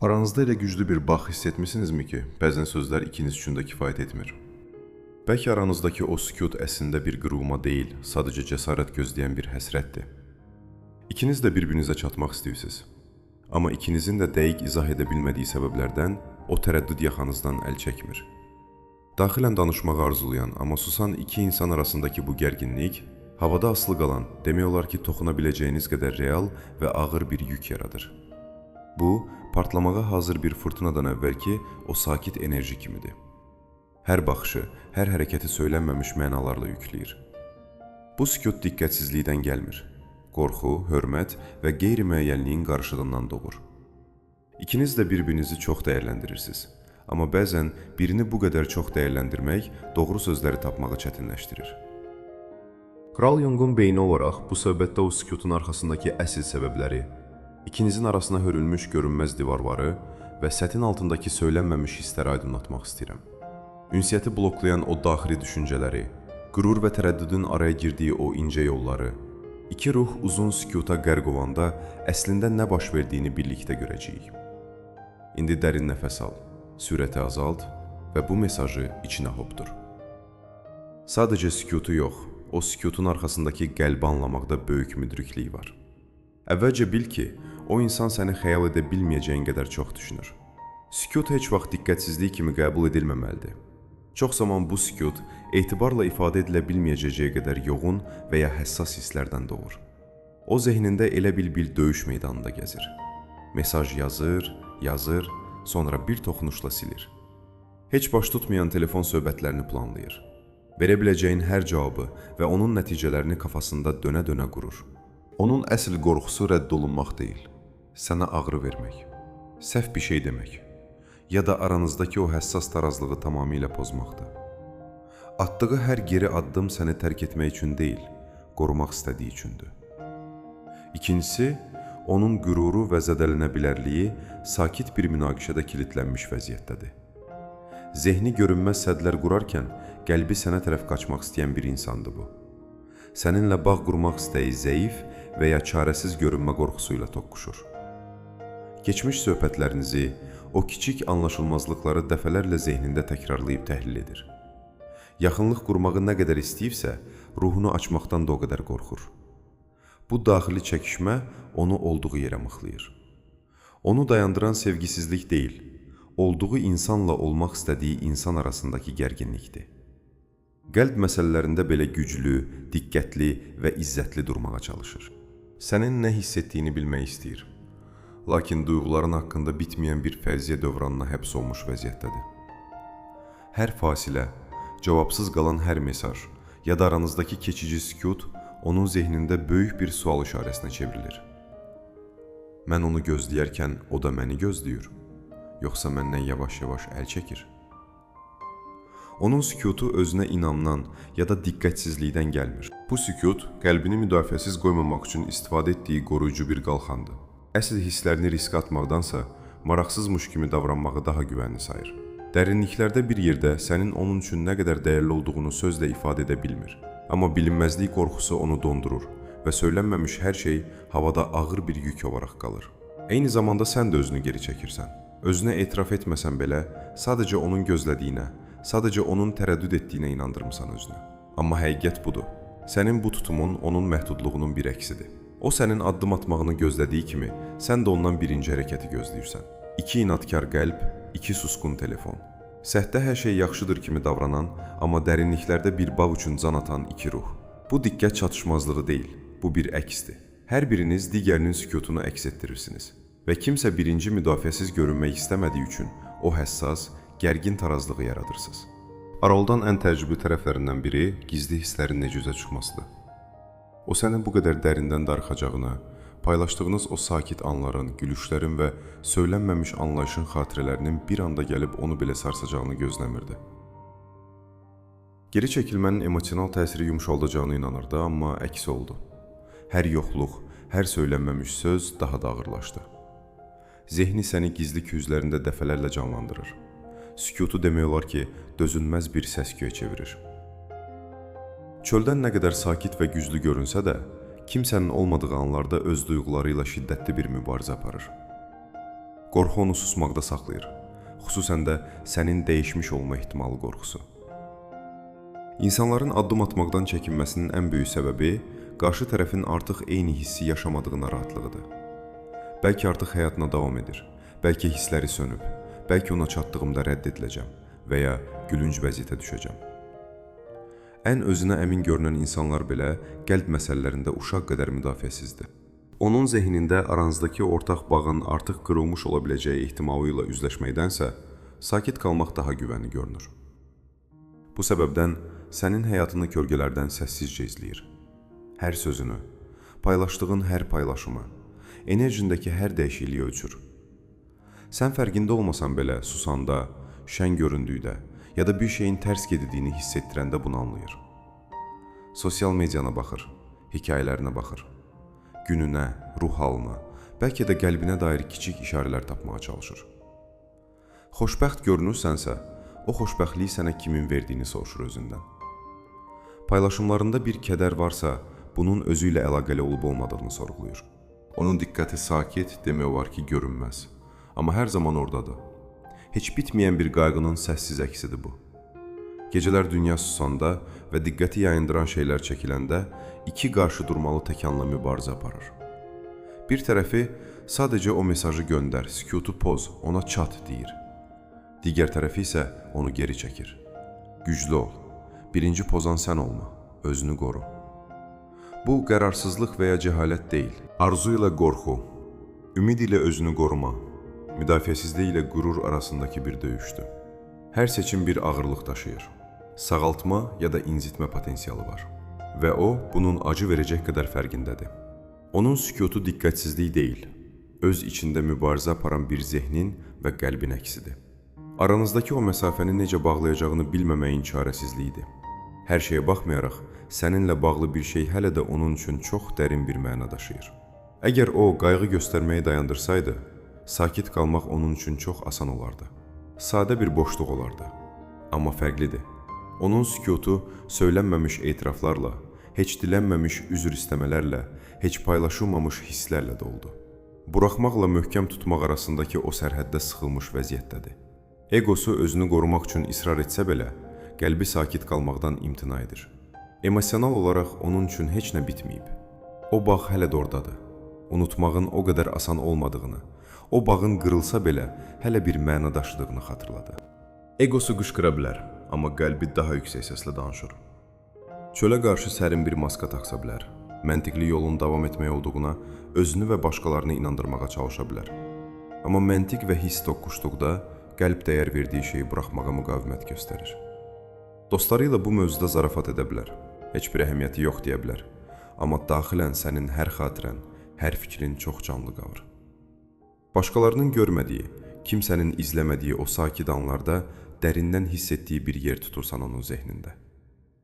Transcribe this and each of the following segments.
Aranızda elə güclü bir bağ hiss etmisinizmi ki, bəzən sözlər ikiniz üçün də kifayət etmir? Bəlkə aranızdakı o sükut əslində bir qırılma deyil, sadəcə cəsarət gözləyən bir həsrətdir. İkiniz də bir-birinizə çatmaq istəyirsiniz. Amma ikinizin də dəqiq izah edə bilmədiyi səbəblərdən o tərəddüd yaxanızdan əl çəkmir. Daxilən danışmağı arzulayan, amma susan iki insan arasındakı bu gərginlik havada asılı qalan, demək olar ki, toxuna biləcəyiniz qədər real və ağır bir yük yaradır. Bu, partlamağa hazır bir fırtınadan əvvəlki o sakit enerji kimidir. Hər baxışı, hər hərəkəti söylənməmiş mənalarla yükləyir. Bu sükut diqqətsizlikdən gəlmir. Qorxu, hörmət və qeyri-müəyyənliyin qarışığından doğur. İkiniz də bir-birinizi çox dəyərləndirirsiniz. Amma bəzən birini bu qədər çox dəyərləndirmək doğru sözləri tapmağı çətinləşdirir. Kral Jung'un beyni olaraq bu söhbətdə o sükutun arxasındakı əsl səbəbləri, ikinizin arasına hörülmüş görünməz divarları və sətin altındakı söylənməmiş hissləri aydınlatmaq istəyirəm. Ünsiyyəti bloklayan o daxili düşüncələri, qürur və tərəddüdün araya girdiyi o incə yolları, iki ruh uzun sükuta qərq olanda əslində nə baş verdiyini birlikdə görəcəyik. İndi dərin nəfəs al, sürəti azalt və bu mesajı içinə hopdur. Sadəcə sükutu yox, o sükutun arxasındakı qəlbi anlamaqda böyük müdriklik var. Əvvəlcə bil ki, o insan səni xəyal edə bilməyəcəyin qədər çox düşünür. Sükut heç vaxt diqqətsizlik kimi qəbul edilməməlidir. Çox zaman bu sükut etibarla ifadə edilə bilməyəcəyi qədər yoğun və ya həssas hisslərdən doğur. O zehnində elə bil bir döyüş meydanında gəzir. Mesaj yazır, yazır, sonra bir toxunuşla silir. Heç baş tutmayan telefon söhbətlərini planlayır. Verə biləcəyin hər cavabı və onun nəticələrini kafasında dönə-dönə qurur. Onun əsl qorxusu rədd olunmaq deyil, sənə ağrı vermək, səhv bir şey demək ya da aranızdakı o həssas tarazlığı tamamilə pozmaqdır. Atdığı hər geri addım səni tərk etmək üçün deyil, qorumaq istədiyi üçündür. İkincisi, onun qüruru və zədələnə bilərliyi sakit bir münaqişədə kilitlənmiş vəziyyətdədir. Zehni görünməz sədlər qurarkən qəlbi sənə tərəf qaçmaq istəyən bir insandır bu. Səninlə bağ qurmaq istəyi zəif və ya çarəsiz görünmə qorxusu ilə toqquşur. Keçmiş söhbətlərinizi, o kiçik anlaşılmazlıqları dəfələrlə zehnində təkrarlayıb təhlil edir. Yaxınlıq qurmağı nə qədər istəyibsə, ruhunu açmaqdan da o qədər qorxur. Bu daxili çəkişmə onu olduğu yerə mıxlayır. Onu dayandıran sevgisizlik deyil, olduğu insanla olmaq istədiyi insan arasındakı gərginlikdir. Qəlb məsələlərində belə güclü, diqqətli və izzətli durmağa çalışır. Sənin nə hiss etdiyini bilmək istəyir. Lakin duyğuların haqqında bitməyən bir fərziyyə dövranına həbs olmuş vəziyyətdədir. Hər fasilə, cavabsız qalan hər mesaj ya da aranızdakı keçici sükut onun zehnində böyük bir sual işarəsinə çevrilir. Mən onu gözləyərkən o da məni gözləyir, yoxsa məndən yavaş-yavaş əl çəkir? Onun sükutu özünə inamdan ya da diqqətsizlikdən gəlmir. Bu sükut qəlbini müdafiəsiz qoymamaq üçün istifadə etdiyi qoruyucu bir qalxandır. Əsl hisslərini riskə atmaqdansa, maraqsızmış kimi davranmağı daha güvənli sayır. Dərinliklərdə bir yerdə sənin onun üçün nə qədər dəyərli olduğunu sözlə ifadə edə bilmir. Amma bilinməzlik qorxusu onu dondurur və söylənməmiş hər şey havada ağır bir yük olaraq qalır. Eyni zamanda sən də özünü geri çəkirsən. Özünə etiraf etməsən belə, sadəcə onun gözlədiyinə, sadəcə onun tərəddüd etdiyinə inandırmısan özünü. Amma həqiqət budur. Sənin bu tutumun onun məhdudluğunun bir əksidir. O sənin addım atmağını gözlədiyi kimi, sən də ondan birinci hərəkəti gözləyirsən. İki inadkar qəlb, iki susqun telefon. Səhdə hər şey yaxşıdır kimi davranan, amma dərinliklərdə bir bağ üçün can atan iki ruh. Bu diqqət çatışmazlığı deyil, bu bir əksdir. Hər biriniz digərinin sükutunu əks etdirirsiniz və kimsə birinci müdafiəsiz görünmək istəmədiyi üçün o həssas, gərgin tarazlığı yaradırsınız. Aroldan ən təəccüblü tərəflərindən biri gizli hisslərin necə üzə çıxmasıdır. O sənin bu qədər dərindən darıxacağını, paylaşdığınız o sakit anların, gülüşlərin və söylənməmiş anlayışın xatirələrinin bir anda gəlib onu belə sarsacağını gözləmirdi. Geri çəkilmənin emosional təsiri yumşaldacağına inanırdı, amma əksi oldu. Hər yoxluq, hər söylənməmiş söz daha da ağırlaşdı. Zehni səni gizli küzlərində dəfələrlə canlandırır. Sükutu demək olar ki, dözülməz bir səs-küyə çevirir. Çöldən nə qədər sakit və güclü görünsə də, kimsənin olmadığı anlarda öz duyğuları ilə şiddətli bir mübarizə aparır. Qorxu onu susmaqda saxlayır. Xüsusən də sənin dəyişmiş olma ehtimalı qorxusu. İnsanların addım atmaqdan çəkinməsinin ən böyük səbəbi qarşı tərəfin artıq eyni hissi yaşamadığı narahatlığıdır. Bəlkə artıq həyatına davam edir, bəlkə hissləri sönüb, bəlkə ona çatdığımda rədd ediləcəm və ya gülünc vəziyyətə düşəcəm. Ən özünə əmin görünən insanlar belə qəlb məsələlərində uşaq qədər müdafiəsizdir. Onun zehnində aranızdakı ortaq bağın artıq qırılmış ola biləcəyi ehtimalı ilə üzləşməkdənsə, sakit qalmaq daha güvənli görünür. Bu səbəbdən sənin həyatını kölgələrdən səssizcə izləyir. Hər sözünü, paylaşdığın hər paylaşımı, enerjindəki hər dəyişikliyi ölçür. Sən fərqində olmasan belə susanda, şən göründükdə ya da bir şeyin tərs gedildiyini hiss etdirəndə bunu anlayır. Sosial mediana baxır, hekayələrinə baxır. Gününə, ruh halına, bəlkə də qəlbinə dair kiçik işarələr tapmağa çalışır. Xoşbəxt görünürsənsə, o xoşbəxtliyi sənə kimin verdiyini soruşur özündən. Paylaşımlarında bir kədər varsa, bunun özü ilə əlaqəli olub olmadığını sorğuluyur. Onun diqqəti sakit, demək olar ki, görünməz. Amma hər zaman oradadır. Heç bitməyən bir qayğının səssiz əksidir bu. Gecələr dünya susanda və diqqəti yayındıran şeylər çəkiləndə iki qarşı durmalı təkanla mübarizə aparır. Bir tərəfi sadəcə o mesajı göndər, sükutu poz, ona çat deyir. Digər tərəfi isə onu geri çəkir. Güclü ol. Birinci pozan sən olma, özünü qoru. Bu qərarsızlıq və ya cəhalət deyil. Arzu ilə qorxu, ümid ilə özünü qoruma, müdafiəsizlik ilə qürur arasındakı bir döyüşdür. Hər seçim bir ağırlıq daşıyır. Sağaltma ya da incitmə potensialı var. Və o, bunun acı verəcək qədər fərqindədir. Onun sükutu diqqətsizlik deyil, öz içində mübarizə aparan bir zehnin və qəlbin əksidir. Aranızdakı o məsafəni necə bağlayacağını bilməməyin çarəsizliyidir. Hər şeyə baxmayaraq, səninlə bağlı bir şey hələ də onun üçün çox dərin bir məna daşıyır. Əgər o, qayğı göstərməyi dayandırsaydı, sakit qalmaq onun üçün çox asan olardı. Sadə bir boşluq olardı. Amma fərqlidir. Onun sükutu söylənməmiş etiraflarla, heç dilənməmiş üzr istəmələrlə, heç paylaşılmamış hisslərlə doldu. Buraxmaqla möhkəm tutmaq arasındakı o sərhəddə sıxılmış vəziyyətdədir. Egosu özünü qorumaq üçün israr etsə belə, qəlbi sakit qalmaqdan imtina edir. Emosional olaraq onun üçün heç nə bitməyib. O bağ hələ də oradadır. Unutmağın o qədər asan olmadığını, o bağın qırılsa belə hələ bir məna daşıdığını xatırladı. Egosu qışqıra bilər, amma qəlbi daha yüksək səslə danışır. Çölə qarşı sərin bir maska taxsa bilər, məntiqli yolun davam etmək olduğuna özünü və başqalarını inandırmağa çalışa bilər. Amma məntiq və hiss toqquşduqda qəlb dəyər verdiyi şeyi buraxmağa müqavimət göstərir. Dostları ilə bu mövzuda zarafat edə bilər, heç bir əhəmiyyəti yox deyə bilər. Amma daxilən sənin hər xatirən, hər fikrin çox canlı qalır. Başqalarının görmədiyi, kimsənin izləmədiyi o sakit anlarda dərindən hiss etdiyi bir yer tutursan onun zehnində.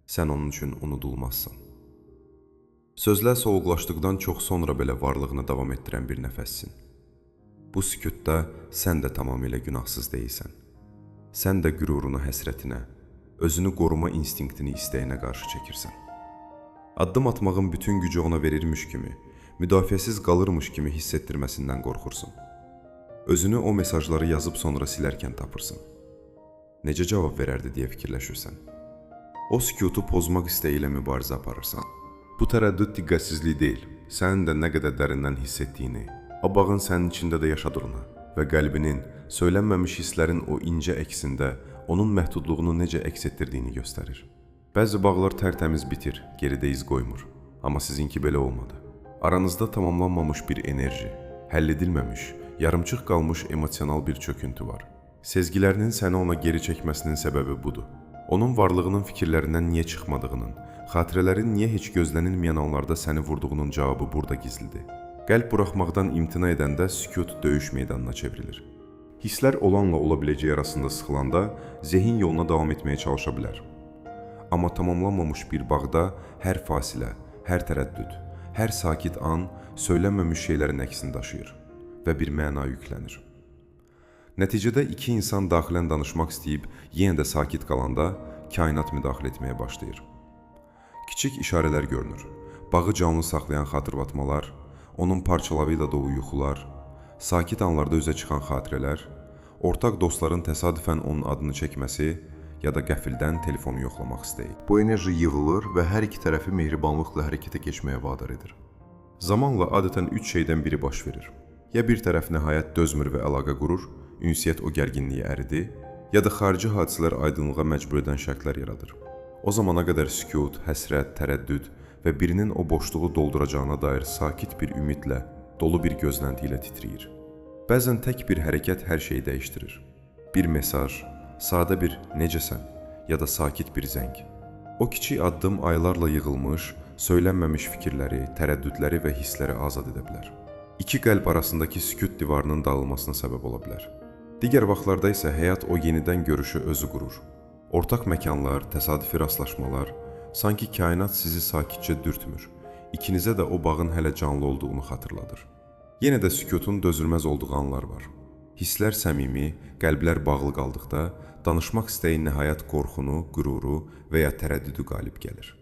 Sən onun üçün unudulmazsan. Sözlər soyuqlaşdıqdan çox sonra belə varlığını davam etdirən bir nəfəssin. Bu sükutda sən də tamamilə günahsız deyilsən. Sən də qürurunu həsrətinə, özünü qoruma instinktini istəyinə qarşı çəkirsən. Addım atmağın bütün gücü ona verirmiş kimi, müdafiəsiz qalırmış kimi hiss etdirməsindən qorxursun. Özünü o mesajları yazıb sonra silərkən tapırsın. Necə cavab verərdi deyə fikirləşirsən. O sükutu pozmaq istəyi ilə mübarizə aparırsan. Bu tərəddüd diqqətsizlik deyil, sənin də nə qədər dərindən hiss etdiyini, o bağın sənin içində də yaşadığını və qəlbinin, söylənməmiş hisslərin o incə əksində onun məhdudluğunu necə əks etdirdiyini göstərir. Bəzi bağlar tərtəmiz bitir, geridə iz qoymur. Amma sizinki belə olmadı. Aranızda tamamlanmamış bir enerji, həll edilməmiş, yarımçıq qalmış emosional bir çöküntü var. Sezgilərinin səni ona geri çəkməsinin səbəbi budur. Onun varlığının fikirlərindən niyə çıxmadığının, xatirələrin niyə heç gözlənilməyən anlarda səni vurduğunun cavabı burada gizlidir. Qəlb buraxmaqdan imtina edəndə sükut döyüş meydanına çevrilir. Hisslər olanla ola biləcəyi arasında sıxılanda zehin yoluna davam etməyə çalışa bilər. Amma tamamlanmamış bir bağda hər fasilə, hər tərəddüd, hər sakit an söylənməmiş şeylərin əksini daşıyır və bir məna yüklənir. Nəticədə iki insan daxilən danışmaq istəyib yenə də sakit qalanda kainat müdaxilə etməyə başlayır. Kiçik işarələr görünür. Bağı canlı saxlayan xatırlatmalar, onun parçaları ilə dolu yuxular, Sakit anlarda üzə çıxan xatirələr, ortaq dostların təsadüfən onun adını çəkməsi ya da qəfildən telefonu yoxlamaq istəyi. Bu enerji yığılır və hər iki tərəfi mehribanlıqla hərəkətə keçməyə vadar edir. Zamanla adətən üç şeydən biri baş verir. Ya bir tərəf nəhayət dözmür və əlaqə qurur, ünsiyyət o gərginliyi əridi, ya da xarici hadisələr aydınlığa məcbur edən şərtlər yaradır. O zamana qədər sükut, həsrət, tərəddüd və birinin o boşluğu dolduracağına dair sakit bir ümidlə, dolu bir gözlənti ilə titrəyir. Bəzən tək bir hərəkət hər şeyi dəyişdirir. Bir mesaj, sadə bir necəsən ya da sakit bir zəng. O kiçik addım aylarla yığılmış, söylənməmiş fikirləri, tərəddüdləri və hissləri azad edə bilər. İki qəlb arasındakı sükut divarının dağılmasına səbəb ola bilər. Digər vaxtlarda isə həyat o yenidən görüşü özü qurur. Ortaq məkanlar, təsadüfi rastlaşmalar, sanki kainat sizi sakitcə dürtmür. İkinizə də o bağın hələ canlı olduğunu xatırladır. Yenə də sükutun dözülməz olduğu anlar var. Hisslər səmimi, qəlblər bağlı qaldıqda danışmaq istəyi nəhayət qorxunu, qüruru və ya tərəddüdü qalib gəlir.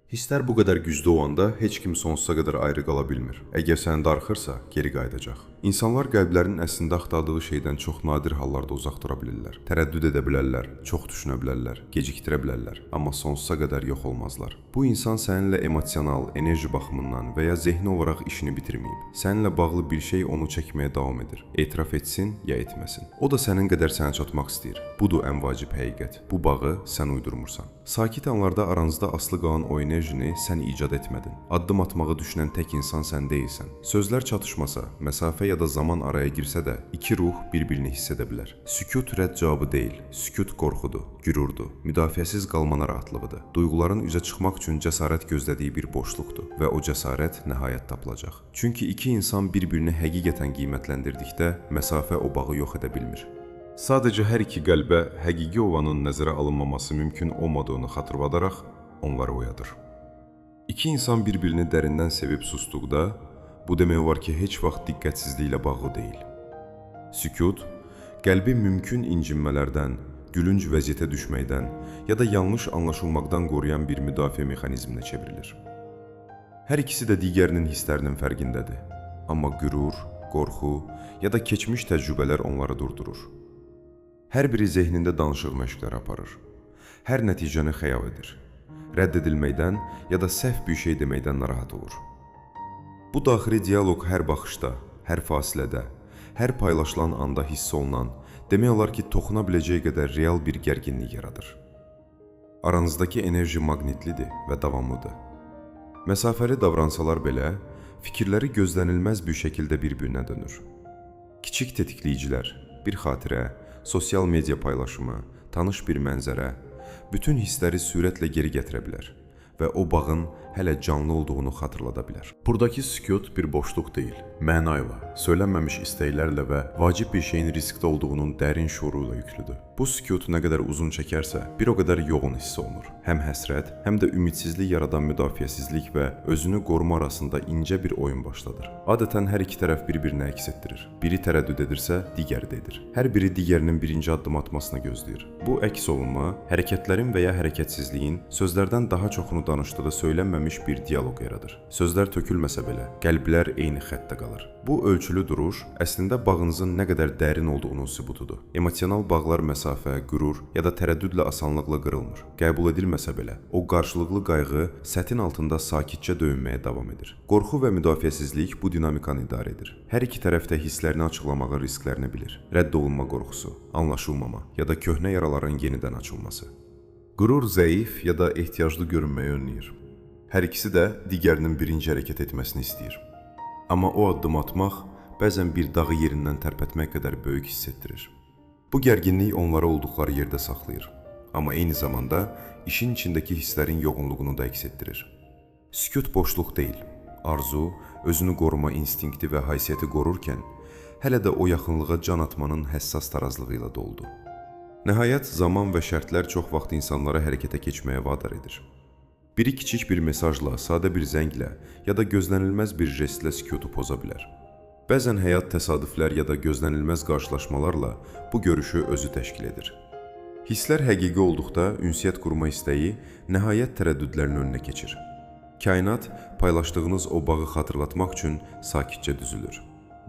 Hisslər bu qədər güclü olanda heç kim sonsuza qədər ayrı qala bilmir. Əgər səni darıxırsa, geri qayıdacaq. İnsanlar qəlblərinin əslində axtardığı şeydən çox nadir hallarda uzaq dura bilirlər. Tərəddüd edə bilərlər, çox düşünə bilərlər, gecikdirə bilərlər, amma sonsuza qədər yox olmazlar. Bu insan səninlə emosional, enerji baxımından və ya zehni olaraq işini bitirməyib. Səninlə bağlı bir şey onu çəkməyə davam edir. Etiraf etsin ya etməsin. O da sənin qədər sənə çatmaq istəyir. Budur ən vacib həqiqət. Bu bağı sən uydurmursan. Sakit anlarda aranızda asılı qalan o enerjini sən icad etmədin. Addım atmağı düşünən tək insan sən deyilsən. Sözlər çatışmasa, məsafə ya da zaman araya girsə də iki ruh bir-birini hiss edə bilər. Sükut rədd cavabı deyil, sükut qorxudur, qürurdur, müdafiəsiz qalma narahatlığıdır. Duyğuların üzə çıxmaq üçün cəsarət gözlədiyi bir boşluqdur və o cəsarət nəhayət tapılacaq. Çünki iki insan bir-birini həqiqətən qiymətləndirdikdə məsafə o bağı yox edə bilmir. Sadəcə hər iki qəlbə həqiqi olanın nəzərə alınmaması mümkün olmadığını xatırladaraq onları oyadır. İki insan bir-birini dərindən sevib susduqda, bu demək olar ki, heç vaxt diqqətsizliklə bağlı deyil. Sükut, qəlbi mümkün incinmələrdən, gülünc vəziyyətə düşməkdən ya da yanlış anlaşılmaqdan qoruyan bir müdafiə mexanizminə çevrilir. Hər ikisi də digərinin hisslərinin fərqindədir. Amma qürur, qorxu ya da keçmiş təcrübələr onları durdurur. Hər biri zehnində danışıq məşqləri aparır. Hər nəticəni xəyal edir. Rədd edilməkdən ya da səhv bir şey deməkdən narahat olur. Bu daxili dialoq hər baxışda, hər fasilədə, hər paylaşılan anda hiss olunan, demək olar ki, toxuna biləcəyi qədər real bir gərginlik yaradır. Aranızdakı enerji maqnitlidir və davamlıdır. Məsafəli davransalar belə, fikirləri gözlənilməz bir şəkildə bir-birinə dönür. Kiçik tetikləyicilər, bir xatirə, sosial media paylaşımı, tanış bir mənzərə, bütün hissləri sürətlə geri gətirə bilər və o bağın hələ canlı olduğunu xatırlada bilər. Buradakı sükut bir boşluq deyil, məna ilə, söylənməmiş istəklərlə və vacib bir şeyin riskdə olduğunun dərin şüuru ilə yüklüdür. Bu sükut nə qədər uzun çəkərsə, bir o qədər yoğun hiss olunur. Həm həsrət, həm də ümidsizlik yaradan müdafiəsizlik və özünü qoruma arasında incə bir oyun başladır. Adətən hər iki tərəf bir-birini əks etdirir. Biri tərəddüd edirsə, digəri də edir. Hər biri digərinin birinci addım atmasını gözləyir. Bu əks olunma, hərəkətlərin və ya hərəkətsizliyin sözlərdən daha çoxunu danışdığı söylənməmiş bir dialoq yaradır. Sözlər tökülməsə belə, qəlblər eyni xəttdə qalır. Bu ölçülü duruş əslində bağınızın nə qədər dərin olduğunun sübutudur. Emosional bağlar məsafə, qürur ya da tərəddüdlə asanlıqla qırılmır. Qəbul edilməsə belə, o qarşılıqlı qayğı sətin altında sakitcə döyünməyə davam edir. Qorxu və müdafiəsizlik bu dinamikanı idarə edir. Hər iki tərəf də hisslərini açıqlamağın risklərini bilir. Rədd olunma qorxusu, anlaşılmama ya da köhnə yaraların yenidən açılması. Qürur zəif ya da ehtiyaclı görünməyi önləyir. Hər ikisi də digərinin birinci hərəkət etməsini istəyir. Amma o addım atmaq bəzən bir dağı yerindən tərpətmək qədər böyük hiss etdirir. Bu gərginlik onları olduqları yerdə saxlayır. Amma eyni zamanda işin içindəki hisslərin yoğunluğunu da əks etdirir. Sükut boşluq deyil, arzu, özünü qoruma instinkti və haysiyyəti qorurkən, hələ də o yaxınlığa can atmanın həssas tarazlığı ilə doldu. Nəhayət, zaman və şərtlər çox vaxt insanlara hərəkətə keçməyə vadar edir. Biri kiçik bir mesajla, sadə bir zənglə ya da gözlənilməz bir jestlə sükutu poza bilər. Bəzən həyat təsadüflər ya da gözlənilməz qarşılaşmalarla bu görüşü özü təşkil edir. Hisslər həqiqi olduqda ünsiyyət qurma istəyi nəhayət tərəddüdlərin önünə keçir. Kainat paylaşdığınız o bağı xatırlatmaq üçün sakitcə düzülür.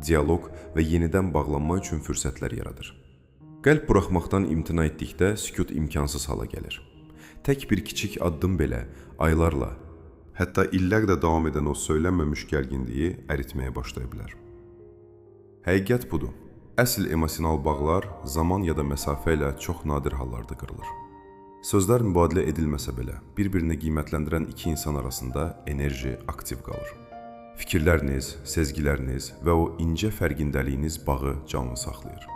Dialoq və yenidən bağlanma üçün fürsətlər yaradır. Qəlb buraxmaqdan imtina etdikdə sükut imkansız hala gəlir. Tək bir kiçik addım belə aylarla, hətta illərlə davam edən o söylənməmiş gərginliyi əritməyə başlaya bilər. Həqiqət budur. Əsl emosional bağlar zaman ya da məsafə ilə çox nadir hallarda qırılır. Sözlər mübadilə edilməsə belə, bir-birini qiymətləndirən iki insan arasında enerji aktiv qalır. Fikirləriniz, sezgiləriniz və o incə fərqindəliyiniz bağı canlı saxlayır.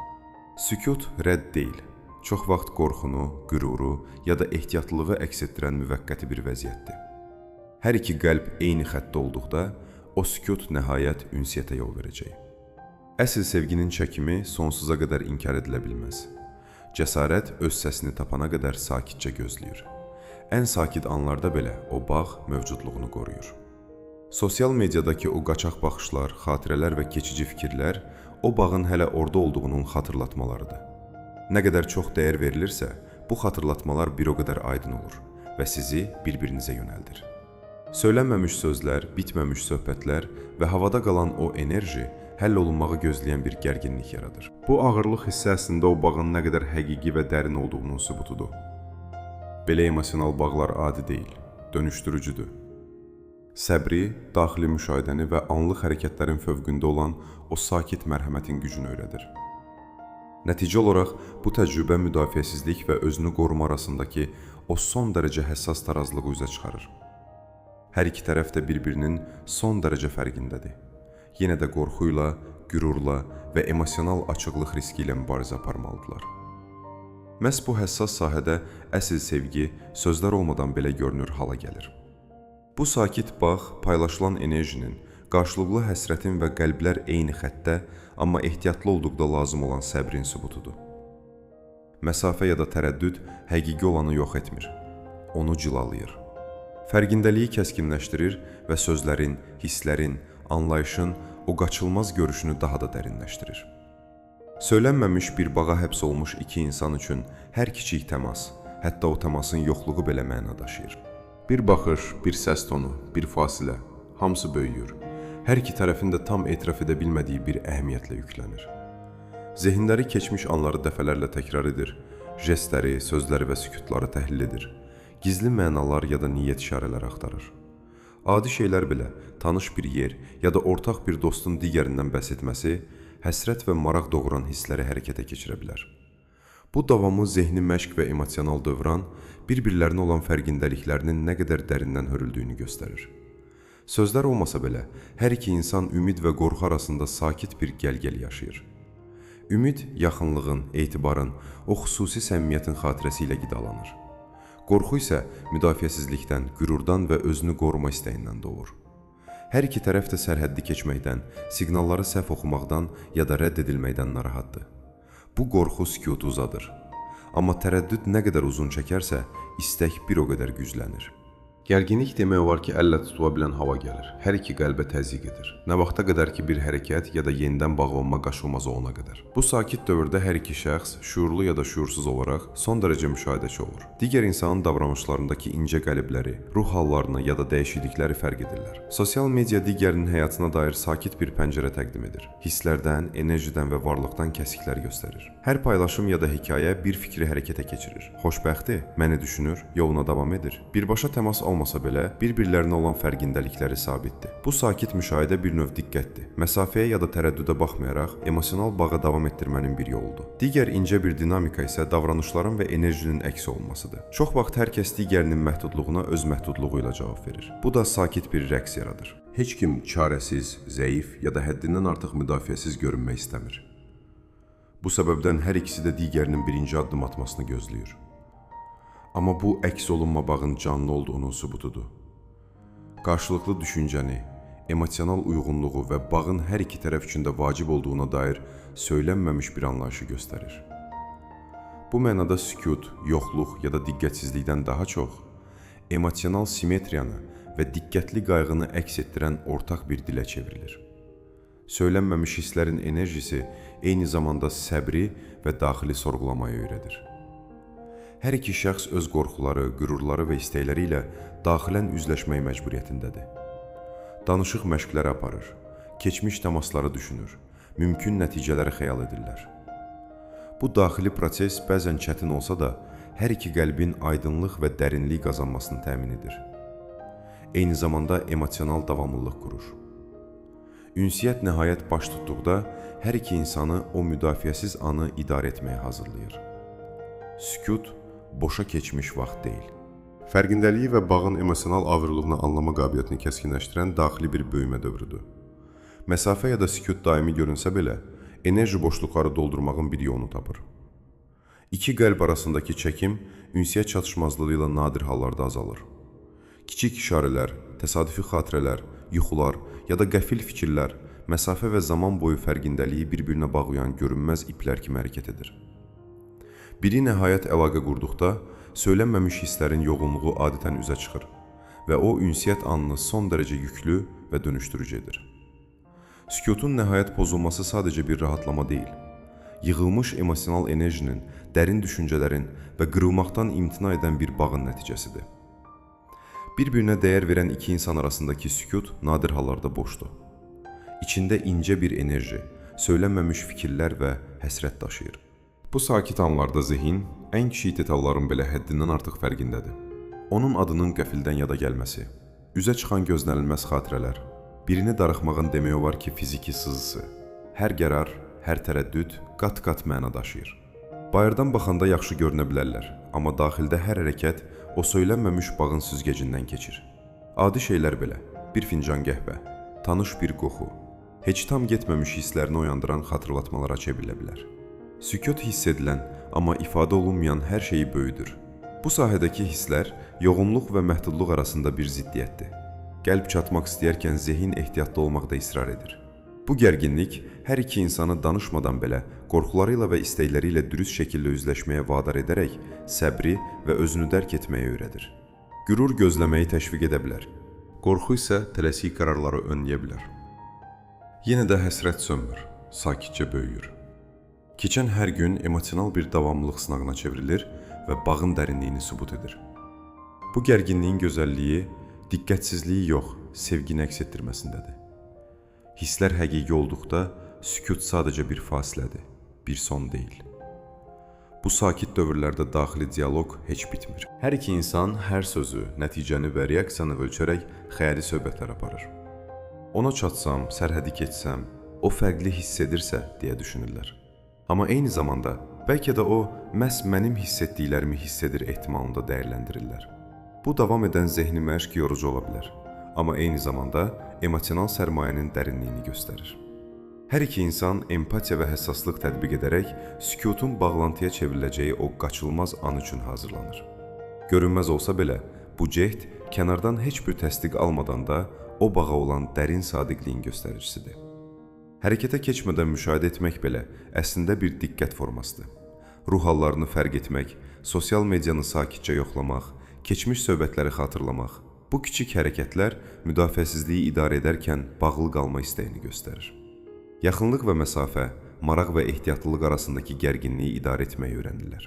Sükut rədd deyil, çox vaxt qorxunu, qüruru ya da ehtiyatlılığı əks etdirən müvəqqəti bir vəziyyətdir. Hər iki qəlb eyni xəttdə olduqda, o sükut nəhayət ünsiyyətə yol verəcək. Əsl sevginin çəkimi sonsuza qədər inkar edilə bilməz. Cəsarət öz səsini tapana qədər sakitcə gözləyir. Ən sakit anlarda belə o bağ mövcudluğunu qoruyur. Sosial mediadakı o qaçaq baxışlar, xatirələr və keçici fikirlər o bağın hələ orada olduğunun xatırlatmalarıdır. Nə qədər çox dəyər verilirsə, bu xatırlatmalar bir o qədər aydın olur və sizi bir-birinizə yönəldir. Söylənməmiş sözlər, bitməmiş söhbətlər və havada qalan o enerji həll olunmağı gözləyən bir gərginlik yaradır. Bu ağırlıq hissi əslində o bağın nə qədər həqiqi və dərin olduğunun sübutudur. Belə emosional bağlar adi deyil, dönüşdürücüdür. Səbri, daxili müşahidəni və anlıq hərəkətlərin fövqündə olan o sakit mərhəmətin gücünü öyrədir. Nəticə olaraq bu təcrübə müdafiəsizlik və özünü qoruma arasındakı o son dərəcə həssas tarazlığı üzə çıxarır. Hər iki tərəf də bir-birinin son dərəcə fərqindədir. Yenə də qorxuyla, qürurla və emosional açıqlıq riski ilə mübarizə aparmalıdırlar. Məhz bu həssas sahədə əsl sevgi sözlər olmadan belə görünür hala gəlir. Bu sakit bağ paylaşılan enerjinin, qarşılıqlı həsrətin və qəlblər eyni xəttdə, amma ehtiyatlı olduqda lazım olan səbrin sübutudur. Məsafə ya da tərəddüd həqiqi olanı yox etmir, onu cilalayır. Fərqindəliyi kəskinləşdirir və sözlərin, hisslərin, anlayışın o qaçılmaz görüşünü daha da dərinləşdirir. Söylənməmiş bir bağa həbs olmuş iki insan üçün hər kiçik təmas, hətta o təmasın yoxluğu belə məna daşıyır. Bir baxış, bir səs tonu, bir fasilə, hamısı böyüyür. Hər iki tərəfin də tam etiraf edə bilmədiyi bir əhəmiyyətlə yüklənir. Zehinləri keçmiş anları dəfələrlə təkrar edir, jestləri, sözləri və sükutları təhlil edir, gizli mənalar ya da niyyət işarələri axtarır. Adi şeylər belə, tanış bir yer ya da ortaq bir dostun digərindən bəhs etməsi, həsrət və maraq doğuran hissləri hərəkətə keçirə bilər. Bu davamlı zehni məşq və emosional dövran bir-birlərinə olan fərqindəliklərinin nə qədər dərindən hörüldüyünü göstərir. Sözlər olmasa belə, hər iki insan ümid və qorxu arasında sakit bir gəl-gəl yaşayır. Ümid yaxınlığın, etibarın, o xüsusi səmimiyyətin xatirəsi ilə qidalanır. Qorxu isə müdafiəsizlikdən, qürurdan və özünü qoruma istəyindən doğur. Hər iki tərəf də sərhəddi keçməkdən, siqnalları səhv oxumaqdan ya da rədd edilməkdən narahatdır. Bu qorxu sükutu uzadır. Amma tərəddüd nə qədər uzun çəkərsə, istək bir o qədər güclənir. Gərginlik demək olar ki, əllə tutula bilən hava gəlir. Hər iki qəlbə təzyiq edir. Nə vaxta qədər ki bir hərəkət ya da yenidən bağlanma qaçılmaz olana qədər. Bu sakit dövrdə hər iki şəxs şüurlu ya da şüursuz olaraq son dərəcə müşahidəçi olur. Digər insanın davranışlarındakı incə qəlibləri, ruh hallarını ya da dəyişiklikləri fərq edirlər. Sosial media digərinin həyatına dair sakit bir pəncərə təqdim edir. Hisslərdən, enerjidən və varlıqdan kəsiklər göstərir. Hər paylaşım ya da hekayə bir fikri hərəkətə keçirir. Xoşbəxtdir, məni düşünür, yoluna davam edir. Birbaşa təmas olmasa belə, bir-birlərinə olan fərqindəlikləri sabitdir. Bu sakit müşahidə bir növ diqqətdir. Məsafəyə ya da tərəddüdə baxmayaraq, emosional bağı davam etdirmənin bir yoludur. Digər incə bir dinamika isə davranışların və enerjinin əks olunmasıdır. Çox vaxt hər kəs digərinin məhdudluğuna öz məhdudluğu ilə cavab verir. Bu da sakit bir rəqs yaradır. Heç kim çarəsiz, zəif ya da həddindən artıq müdafiəsiz görünmək istəmir. Bu səbəbdən hər ikisi də digərinin birinci addım atmasını gözləyir. Amma bu əks olunma bağın canlı olduğunun sübutudur. Qarşılıqlı düşüncəni, emosional uyğunluğu və bağın hər iki tərəf üçün də vacib olduğuna dair söylənməmiş bir anlayışı göstərir. Bu mənada sükut, yoxluq ya da diqqətsizlikdən daha çox emosional simetriyanı və diqqətli qayğını əks etdirən ortaq bir dilə çevrilir. Söylənməmiş hisslərin enerjisi eyni zamanda səbri və daxili sorğulamayı öyrədir. Hər iki şəxs öz qorxuları, qürurları və istəkləri ilə daxilən üzləşmək məcburiyyətindədir. Danışıq məşqləri aparır, keçmiş təmasları düşünür Mümkün nəticələri xəyal edirlər. Bu daxili proses bəzən çətin olsa da, hər iki qəlbin aydınlıq və dərinlik qazanmasını təmin edir. Eyni zamanda emosional davamlılıq qurur. Ünsiyyət nəhayət baş tutduqda hər iki insanı o müdafiəsiz anı idarə etməyə hazırlayır. Sükut boşa keçmiş vaxt deyil. Fərqindəliyi və bağın emosional ağırlığını anlama qabiliyyətini kəskinləşdirən daxili bir böyümə dövrüdür. Məsafə ya da sükut daimi görünsə belə, enerji boşluqları doldurmağın bir yolunu tapır. İki qəlb arasındakı çəkim ünsiyyət çatışmazlığı ilə nadir hallarda azalır. Kiçik işarələr, təsadüfi xatirələr, yuxular ya da qəfil fikirlər məsafə və zaman boyu fərqindəliyi bir-birinə bağlayan görünməz iplər kimi hərəkət edir. Biri nəhayət əlaqə qurduqda söylənməmiş hisslərin yoğunluğu adətən üzə çıxır və o ünsiyyət anını son dərəcə yüklü və dönüşdürücü edir. Sükutun nəhayət pozulması sadəcə bir rahatlama deyil, yığılmış emosional enerjinin, dərin düşüncələrin və qırılmaqdan imtina edən bir bağın nəticəsidir. Bir-birinə dəyər verən iki insan arasındakı sükut nadir hallarda boşdur. İçində incə bir enerji, söylənməmiş fikirlər və həsrət daşıyır. Bu sakit anlarda zehin ən kiçik detalların belə həddindən artıq fərqindədir. Onun adının qəfildən yada gəlməsi, üzə çıxan gözlənilməz xatirələr, birini darıxmağın demək olar ki, fiziki sızısı, hər qərar, hər tərəddüd qat-qat məna daşıyır. Bayırdan baxanda yaxşı görünə bilərlər, amma daxildə hər hərəkət o söylənməmiş bağın süzgəcindən keçir. Adi şeylər belə, bir fincan qəhvə, tanış bir qoxu, heç tam getməmiş hisslərini oyandıran xatırlatmalara çevrilə bilər. Sükut hiss edilən, amma ifadə olunmayan hər şeyi böyüdür. Bu sahədəki hisslər yoğunluq və məhdudluq arasında bir ziddiyyətdir. Qəlb çatmaq istəyərkən zehin ehtiyatlı olmaqda israr edir. Bu gərginlik hər iki insanı danışmadan belə qorxuları ilə və istəkləri ilə dürüst şəkildə üzləşməyə vadar edərək səbri və özünü dərk etməyi öyrədir. Qürur gözləməyi təşviq edə bilər. Qorxu isə tələsik qərarları önləyə bilər. Yenə də həsrət sönmür, sakitcə böyüyür. Keçən hər gün emosional bir davamlılıq sınağına çevrilir və bağın dərinliyini sübut edir. Bu gərginliyin gözəlliyi diqqətsizliyi yox, sevgini əks etdirməsindədir. Hisslər həqiqi olduqda sükut sadəcə bir fasilədir, bir son deyil. Bu sakit dövrlərdə daxili dialoq heç bitmir. Hər iki insan hər sözü, nəticəni və reaksiyanı ölçərək xəyali söhbətlər aparır. Ona çatsam, sərhədi keçsəm, o fərqli hiss edirsə deyə düşünürlər. Amma eyni zamanda bəlkə də o məhz mənim hiss etdiklərimi hiss edir ehtimalını da dəyərləndirirlər. Bu davam edən zehni məşq yorucu ola bilər, amma eyni zamanda emosional sərmayənin dərinliyini göstərir. Hər iki insan empatiya və həssaslıq tətbiq edərək sükutun bağlantıya çevriləcəyi o qaçılmaz an üçün hazırlanır. Görünməz olsa belə, bu cehd kənardan heç bir təsdiq almadan da o bağa olan dərin sadiqliyin göstəricisidir. Hərəkətə keçmədən müşahidə etmək belə əslində bir diqqət formasıdır. Ruh hallarını fərq etmək, sosial medianı sakitcə yoxlamaq, keçmiş söhbətləri xatırlamaq. Bu kiçik hərəkətlər müdafiəsizliyi idarə edərkən bağlı qalma istəyini göstərir. Yaxınlıq və məsafə, maraq və ehtiyatlılıq arasındakı gərginliyi idarə etməyi öyrənirlər.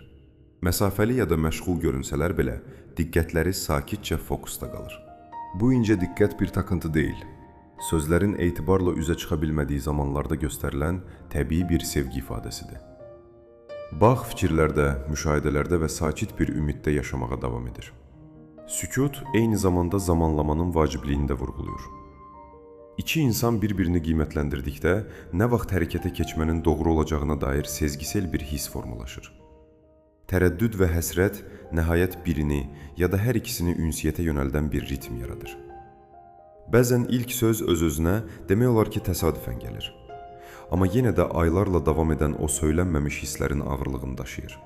Məsafəli ya da məşğul görünsələr belə, diqqətləri sakitcə fokusda qalır. Bu incə diqqət bir takıntı deyil. Sözlərin etibarla üzə çıxa bilmədiyi zamanlarda göstərilən təbii bir sevgi ifadəsidir. Bağ fikirlərdə, müşahidələrdə və sakit bir ümiddə yaşamağa davam edir. Sükut eyni zamanda zamanlamanın vacibliyini də vurğulayır. İki insan bir-birini qiymətləndirdikdə nə vaxt hərəkətə keçmənin doğru olacağına dair sezgisel bir hiss formalaşır. Tərəddüd və həsrət nəhayət birini ya da hər ikisini ünsiyyətə yönəldən bir ritm yaradır. Bəzən ilk söz öz-özünə demək olar ki, təsadüfən gəlir. Amma yenə də aylarla davam edən o söylənməmiş hisslərin ağırlığını daşıyır.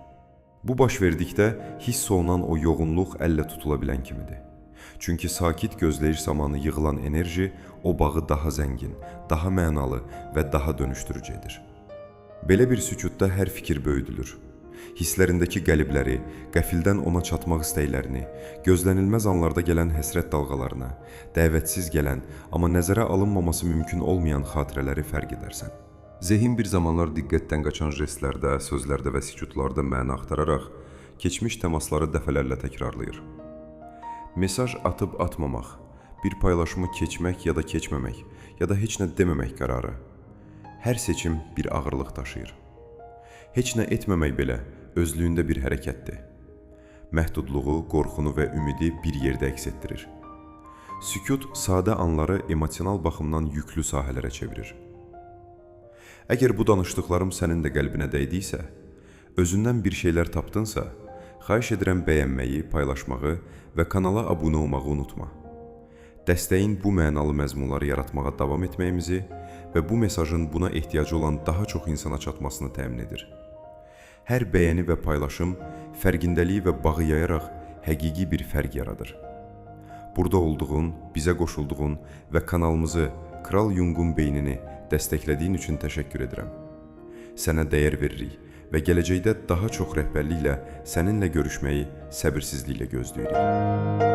Bu baş verdikdə hiss olunan o yoğunluq əllə tutula bilən kimidir. Çünki sakit gözləyiş zamanı yığılan enerji o bağı daha zəngin, daha mənalı və daha dönüşdürücü edir. Belə bir sükutda hər fikir böyüdülür. Hisslərindəki qəlibləri, qəfildən ona çatmaq istəklərini, gözlənilməz anlarda gələn həsrət dalğalarına, dəvətsiz gələn, amma nəzərə alınmaması mümkün olmayan xatirələri fərq edərsən. Zehin bir zamanlar diqqətdən qaçan jestlərdə, sözlərdə və sükutlarda məna axtararaq keçmiş təmasları dəfələrlə təkrarlayır. Mesaj atıb atmamaq, bir paylaşımı keçmək ya da keçməmək, ya da heç nə deməmək qərarı. Hər seçim bir ağırlıq daşıyır. Heç nə etməmək belə özlüyündə bir hərəkətdir. Məhdudluğu, qorxunu və ümidi bir yerdə əks etdirir. Sükut sadə anları emosional baxımdan yüklü sahələrə çevirir. Əgər bu danışdıqlarım sənin də qəlbinə dəydiysə, özündən bir şeylər tapdınsa, xahiş edirəm bəyənməyi, paylaşmağı və kanala abunə olmağı unutma. Dəstəyin bu mənalı məzmunları yaratmağa davam etməyimizi və bu mesajın buna ehtiyacı olan daha çox insana çatmasını təmin edir. Hər bəyəni və paylaşım fərqindəliyi və bağı yayaraq həqiqi bir fərq yaradır. Burada olduğun, bizə qoşulduğun və kanalımızı Kral Yunqun beynini dəstəklədiyin üçün təşəkkür edirəm. Sənə dəyər veririk və gələcəkdə daha çox rəhbərliklə səninlə görüşməyi səbirsizliklə gözləyirik.